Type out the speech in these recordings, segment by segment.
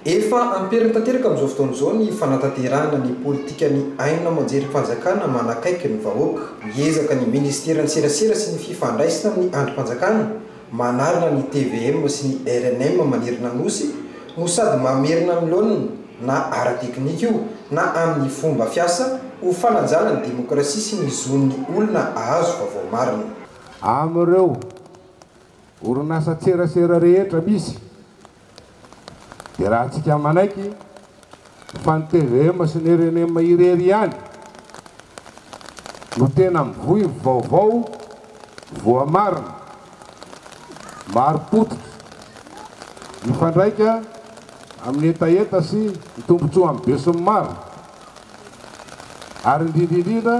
Efa am-periny tanteraka amin'izao fotoana izao ny fanatanterahana ny politikan'ny haino aman-jerim-panjakana manakaiky ny vahoaka. Miezaka ny ministeran'ny serasera sy ny fifandraisana amin'ny andrim-panjakana manarina ny tvm sy ny rnm manerana Nosy no sady mamerina amin'ny laoniny na ara-teknika io na amin'ny fomba fiasa ho fanajana ny demokrasia sy ny zon'ny olona ahazo vaovao marina. Amin'ireo orinasan-tserasera rehetra misy dia raha antsika manaiky fa ny tvm sy ny rnm irery ihany no tena mivoy vaovao voamarina, marim-pototra, mifandraika amin'ny hetaheta sy ny tombontsoan'ny besinimaro ary indrindra indrindra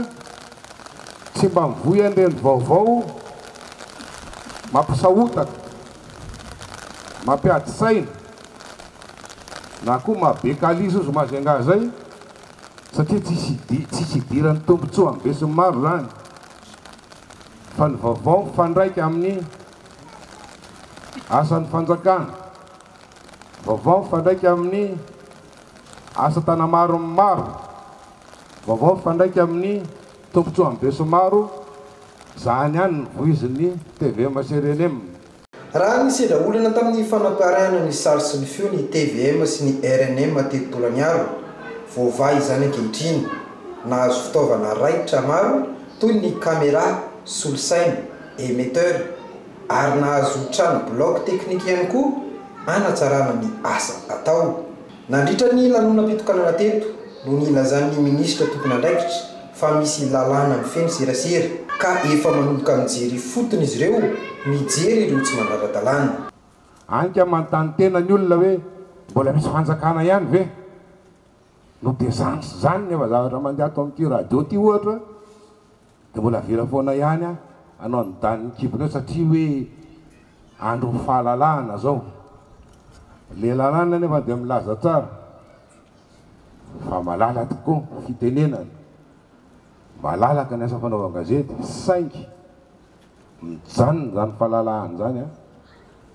tsy mba mivoy an'ireny vaovao mampisahotaka, mampiady saina na koa maha be kalizy ozy Majunga zay satria tsisy tsisy idiran'ny tombotsoa amin'ny besinimaro zany fa ny vaovao mifandraika amin'ny asan'ny fanjakana, vaovao mifandraika amin'ny asa tanamaron'ny maro, vaovao mifandraika amin'ny tombotsoa amin'ny besinimaro, zany ihany no voizin'ny tvm sy rnm. Raha nisedra olana tamin'ny fanaparahana ny sary sy ny feo ny tvm sy ny rnm teto Tolagnaro, voavaha izany ankehitriny. Nahazo fitaovana raitra maro toy ny camera, solosaina, émetteur ary nahazo trano bloc teknika ihany koa hanatsarana ny asa atao. Nandritra ny lanonam-pitokanana teto no nilazan'ny minisitra tompon'andraikitra fa misy lalàna mifehy ny serasera ka efa manomboka mijery ifotony izy ireo mijery ireo tsy manara-dalàna. Anka manontany tena ny olona hoe mbola misy fanjakana ihany ve no dia zany sy zany nefa zavatra mandeha ato amin'ity radio ity ohatra dia mbola avela foana ihany hanao ny danin'ny kibony eo satria hoe andron'ny fahalalahana zao. Le lalàna nefa dia milaza tsara fa malala tokoa fitenenana, malalaka ny asa fanaovan-gazety saingy mijanona izany fahalalahana izany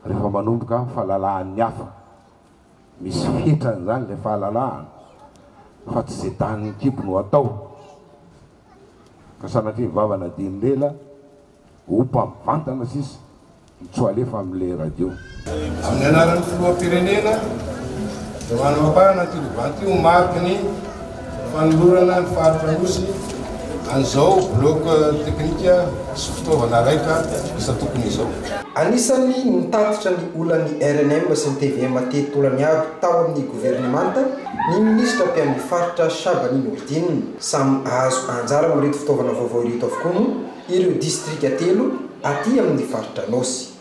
rehefa manomboka fahalalahan'ny hafa. Misy fetrany izany ilay fahalalahana fa tsy izay danin'ny kibo no atao. Ka sanatria vava nadin'ny lela, opa mivantana sisa no tsy ho alefa amin'ilay radio. Amin'ny anaran'ny Filoham-pirenena dia manamapahana ity ruban ity ho mariky ny fanolorana ny faritra Anosy an'izao bloc teknika sy fitaovana raitra isan-tokony izao. Anisan'ny nitatitra ny olan'ny rnm sy ny tvm teto Tolagnaro tao amin'ny governemanta ny minisitra mpiahy ny faritra Chabani Nourdine. Samy hahazo anjara amin'ireto fitaovana vaovao ireto avokoa moa ireo distrika telo aty amin'ny faritra Anôsy.